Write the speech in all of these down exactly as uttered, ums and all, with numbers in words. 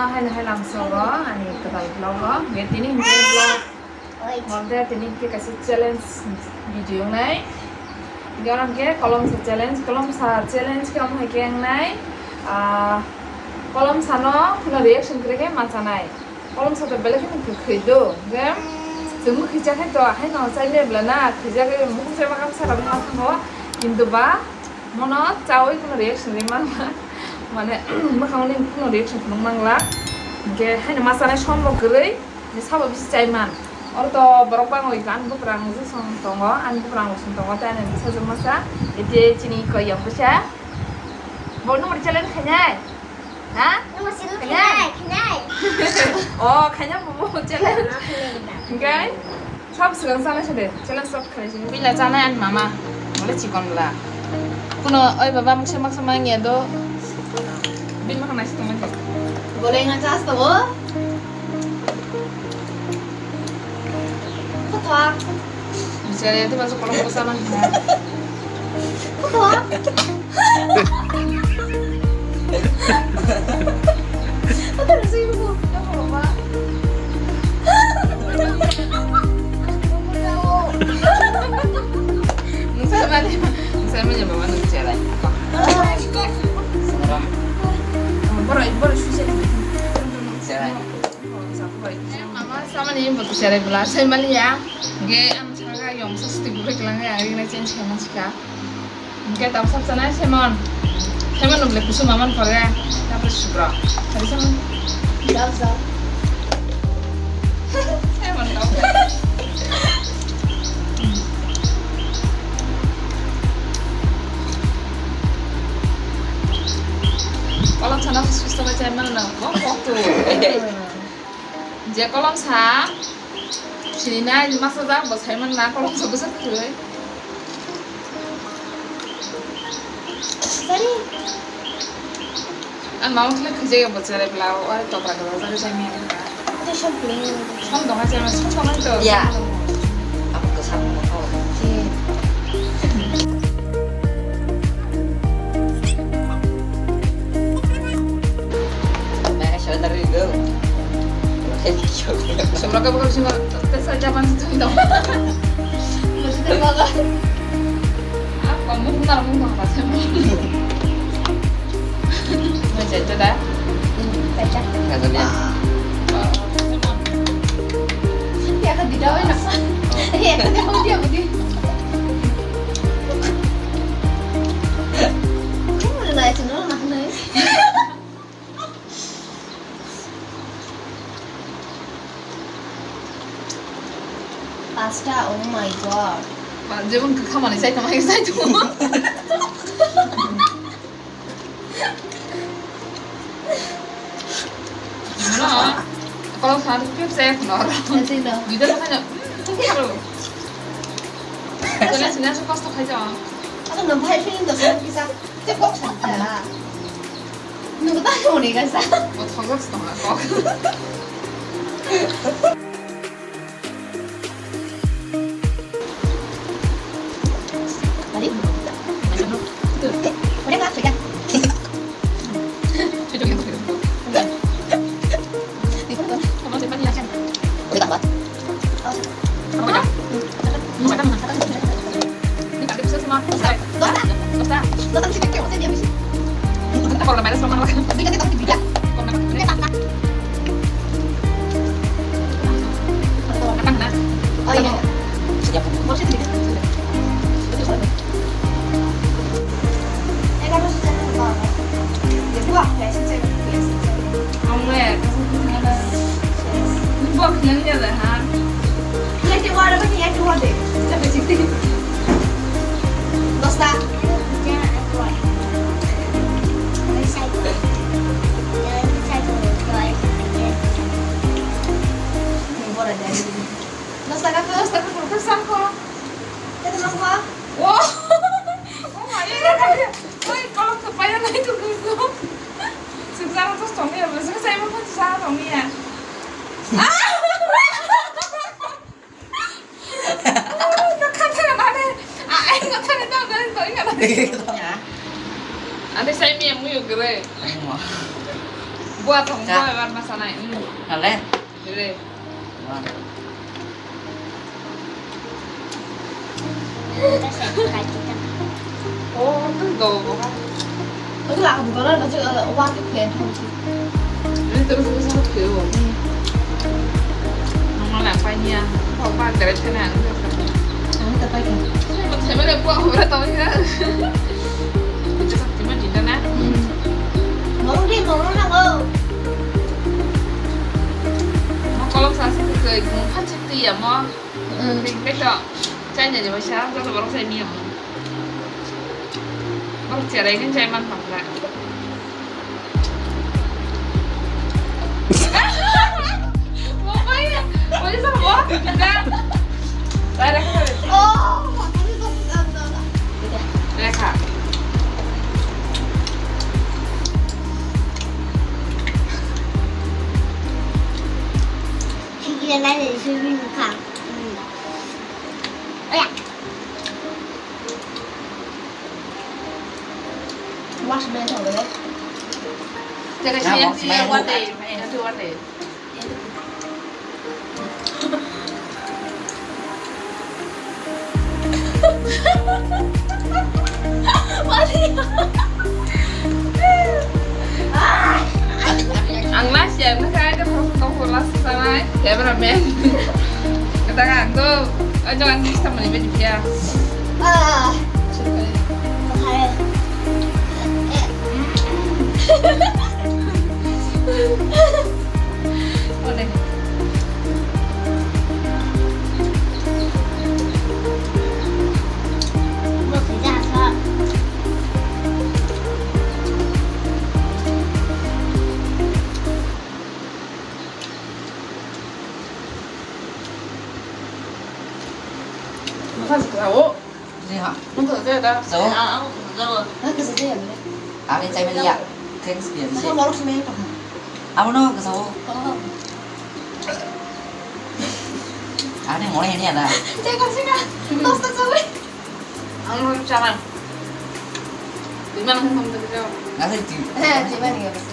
Hai hai lamsogo ani kwtal vlog o. Ge tini hwnwi vlog. Oi. Monte tini ke kaisa challenge video nai. Ge oro ke kolom sa challenge, kolom sa challenge ke omo hai ke ang nai. Ah, kolom sano no reaction kre ke ma chanai. Kolom sa to belai kheno kwkhwi do. Ge chwng mwkhwi cha khai to hai no chai le bla na khwi ja ke mukung se ma kam sa ram ma thango. Kintu ba Mono chawi kuno reaction ri mangla. Mane, mwkhangni kuno reaction phunuk mangla. Hingke haino ma chanai som bo kwrwi, ni sabo bisi chai man. Oro to borok bangwi ani buprang je song tongo, ani buprang song tongo, tei ani bwsajwk masa, tei chini koi yang bwsa. Bo nung challenge khainai? Ha? Nung challenge khainai? Khainai, khainai. Oh, khaina bo challenge. Khainai. Hingke? Sab swkang chanai se de, challenge sab khlai se. Puila chanai ani mama, bole chikon bla. Kuno, oi baba, muksa maksa mangya do. Bini makha naisi tongma khe. Bole nga chas to bo. Kothok. Bichare, te baso kolom kosa man kha. Kothok. Borok, borok suicide. Mama samani bo tu cherai bwla sai maliya. Ge ang saka yong sa stick break lang ya, ri na change khaima sika. Hingke tabuk sab chanai Simon. Simon no bole kusuma man pore. Tapos subra. Hari Simon. Jao, jao. Simon no. Kolom sana susto ba chai man na. Kok, kok tu. Je kolom sa. Sini na, ini masa jang bo sai man na, kolom sa bwsa khwrwi. Sorry. Ang mama khle khwjak ya bo cherai bla, o are tokra tokra jagwi chai manya. Ate som pling. Som dong ha chai ma, som dong ha to. Ya. Abo kwcham mo. Eh. Mega shodari do. Sumra ka bakal sima tesa jaban tu do. Mesti terbawa. Apa mau ntar mau apa sih? Mau jajan dah? Jajan ya. Ya kan tidak enak. Ya kan dia mau dia. Kamu udah naik sini, naik. Pasta, oh my god. Jemon khamani sai tongma sai tongma. No, kalau satu kep saya kenal. Sino? Di dalam hanya. Sini sini aku kos tak aja. Aku nampai film dah saya bisa. Cek kok saja. Nunggu tahu nih kan sah. Oh, tolong setengah kok. Balik. Udah nggak sudah. Cocok ya. Udah. Itu tuh. Sama siapa nih? Udah tambah. Dos taka, dos taka, dos taka, sangko. Tete mangko. Wow. Oh my God. Oi, kolok to paya nai to gusto. Sing sana to stongi ya, sing saya mau sing sana stongi ya. Ah! Nakha thang na ne. Ah, ai nakha ne tang na to inga na. Ande sai mi amu yo gre. Buat tong buat bar masanai. Hale. Hale. Oh, tu do. Itu lah bukan lah, macam warna kayak itu. Ini terus terus aku kayak. Mama lah apa ini ya? Kau apa dari sana? Kamu tak pakai. Saya mana buat aku berat tahu ya. Itu sakti mah cinta nak. Mau deh, mau nak mau. Mau kalau saya sih ke mau kan sakti ya mau. Ring khe to chaina ni waisa joto borok chai miyamo. Borok cherai khe chai man pang kha. Mo bai, mo bai sa mo. Da. Bai da kha. Oh, mo bai sa mo. Rekha. Sige na ni swimming kha. Oya. Wash man thang le. Teka siang siang one day, one day. Ang last year na kaya ka prof tong ko last sana cameraman. Kata ka ang to ajo ang kista mani bedi pia. Ah. Oke. Masa sekolah, oh. Ni ha. Nung kasa saya dah. Jauh. Ah, aku kasa saya. Aku kasa saya, beli. Aku yang saya beli ya. Thanks, biar. Masa mau lu sini apa? Aku nung kasa. Oh. Aku yang mulai ini ada. Saya kasih kan. Tos tak sampai. Aku mau cara. Gimana kamu tak jawab? Nggak sih, Ci. Eh, gimana ya, Mas?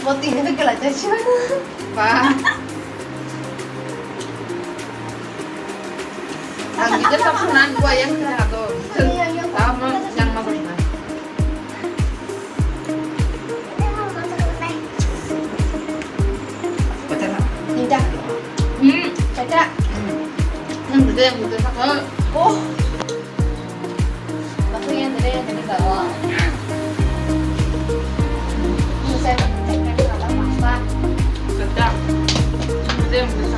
Boti ini kelak aja. Ba. Ang kita tak pernah gua yang kena tuh. Iya, iya. Sama yang masuk. Pacar na? Ninda. Hmm. Pacar. Hmm. Hmm, betul, betul. Oh. Bakso yang tadi, yang tadi bawa. Ini saya pernah cek kan, apa, pasta. Sedap. Betul, betul.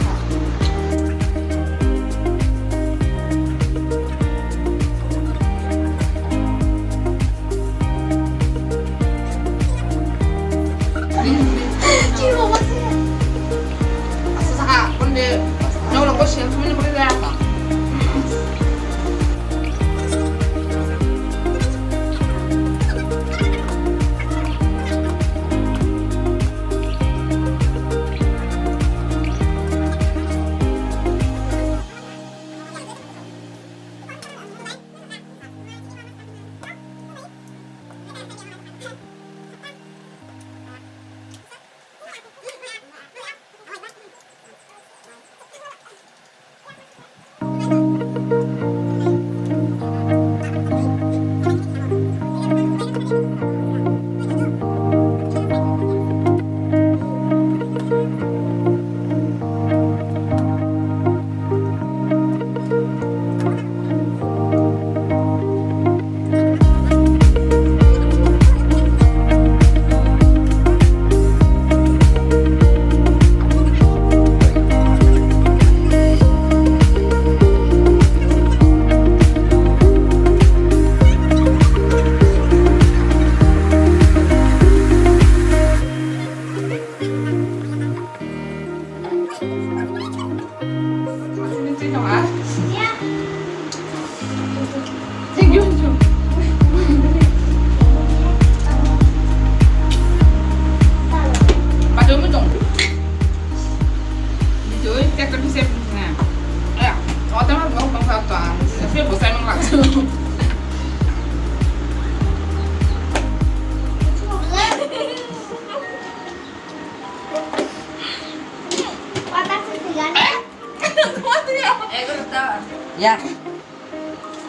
Ya.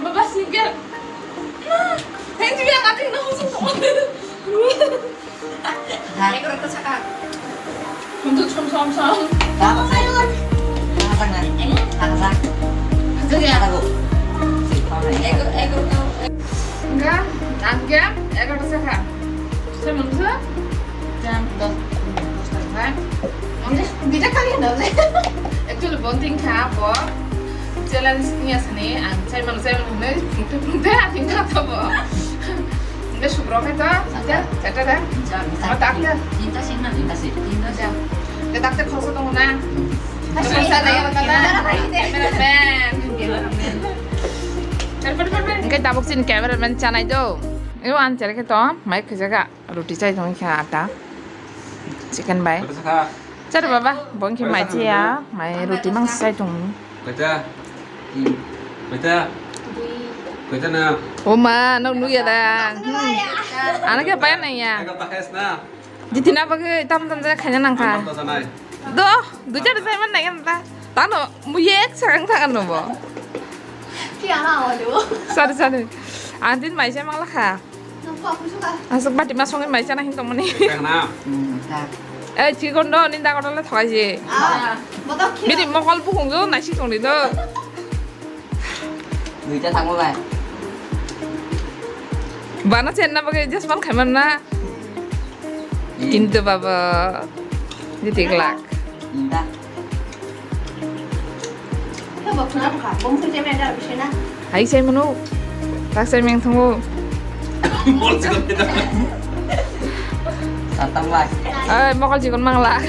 Baba single. Thank you ya, nothing no. Ha. Ego rata saka. Untuk som som som. Apa sih? Apa sih? Apa sih? Apa sih? Ego, ego, ego. Enggak, enggak, ego rata saka. Saya menurut saya, jam dos, dos tak. Bisa kali ya, actually, bonting kha, bo. Challenge ni asani, ang chaimano, chaimano hwnwi, mukti mukti ating kha to bo. Hingke subro khe to, sata, sata da. Ama tak da. Tinta sing na, tinta sing. Tinta sing. Ke tak te khoso tong na. Khoso da ya kata. Cameraman. Hingke tabuk sin cameraman chanai do. Yo an chere khe to, mai khe jaga. Roti chai tong kha ata. Chicken bai. Kota sakha. Char baba, bong khe mai chiya, mai roti mang sai tong. Kota. Kota. Kota na. O ma, no nu ya da. Hmm. Ana khe pai na ya. Ego pakai na. Jitina bagwi tam tam ja khaina nang kha. Tam tam sanai. Do, duja de sai man nai kan ta. Tano mu yek sakang sakang no bo. Ki ana awa do. Sorry, sorry. Antin mai sai mang la kha. Asuk bati ma songwi mai chana hin tongmani. Tang na. Hmm, tak. Eh, chikon do, ninda kono le thokaji. Ah, botok khila. Bini mokol bukung do, nasi tongni do. Duita tangmo bai. Bana chenna bagwi just man khaiman na. Hmm. Kintu baba, jiti glak. Inda. Hai sai mano. Tak sai meng thango. Satang lai. Ai, mokol jikon mangla.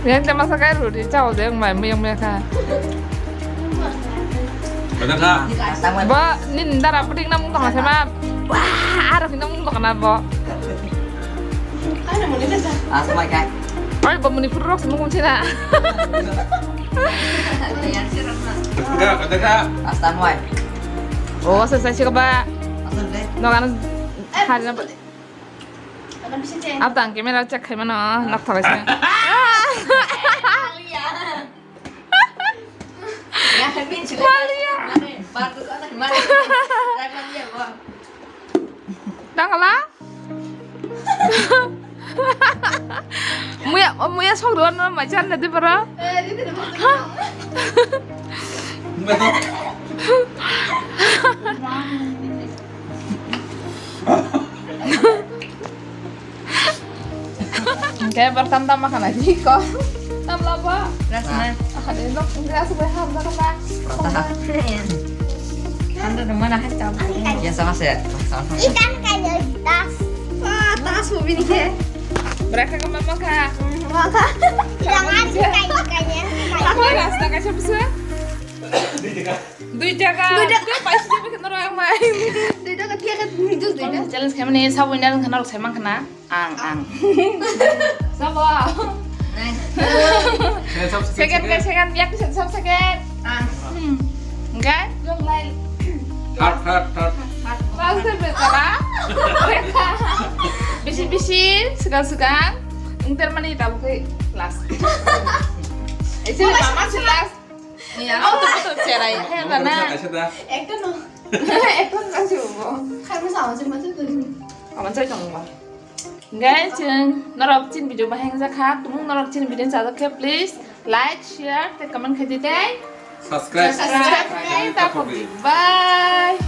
Yang te masa kai roti chao de mai muyang muyang kha. Bener kha. Bo, nin dara puting na mung tong sama. Wah, aro kina mung tong na bo. Asma kai. Oi, bo muni purok mung sina. Bener kha, bener kha. Asta mai. Oh, sa sa sih ba. Asal deh. No kan hari na. Abdang camera check khai mano, nok thagai sini. Malia. Dangala? Muya, muya sok dua no macam nanti bro. Hingke bertam tam makan aja ko. Tam laba. Rasna. Ada dok, enggak suka ham makan lah. Rata. Anda di mana hai tam? Ya sama saya. Sama-sama. Ikan kayak tas. Wah, tas mau bini ke. Berapa ke mama kak? Mama kak. Jangan kayak ikannya. Apa rasa kaca besar? Dui taka. Dui taka. Dui taka. Dui paisa dui pakai norok ang mai. Dui taka dia kan minus dui taka. Challenge kami ni sabo ini kan norok saya mang kena. Ang, ang. Sabo. Second, second, second, yak bisa sab second. Ang. Hmm. Enggak? Third, third, third. Pas deh betara. Bisi, bisi, segang, segang. Entar mana kita buka last. Itu mama sih last. Iya. Oh, tuh, tuh, cerai. Hei, mana? Kaisa da. Ekta no. Ekta no kasih, Bu. Kamu sama sih, macam tuh. Kamu cari kamu, Bu. Guys, chwng norok chini video bahai wngjakha, tumung norok chini video chajak khe, please like, share tei comment khaidi tei subscribe. Subscribe khaidi ta phobdi. Bye.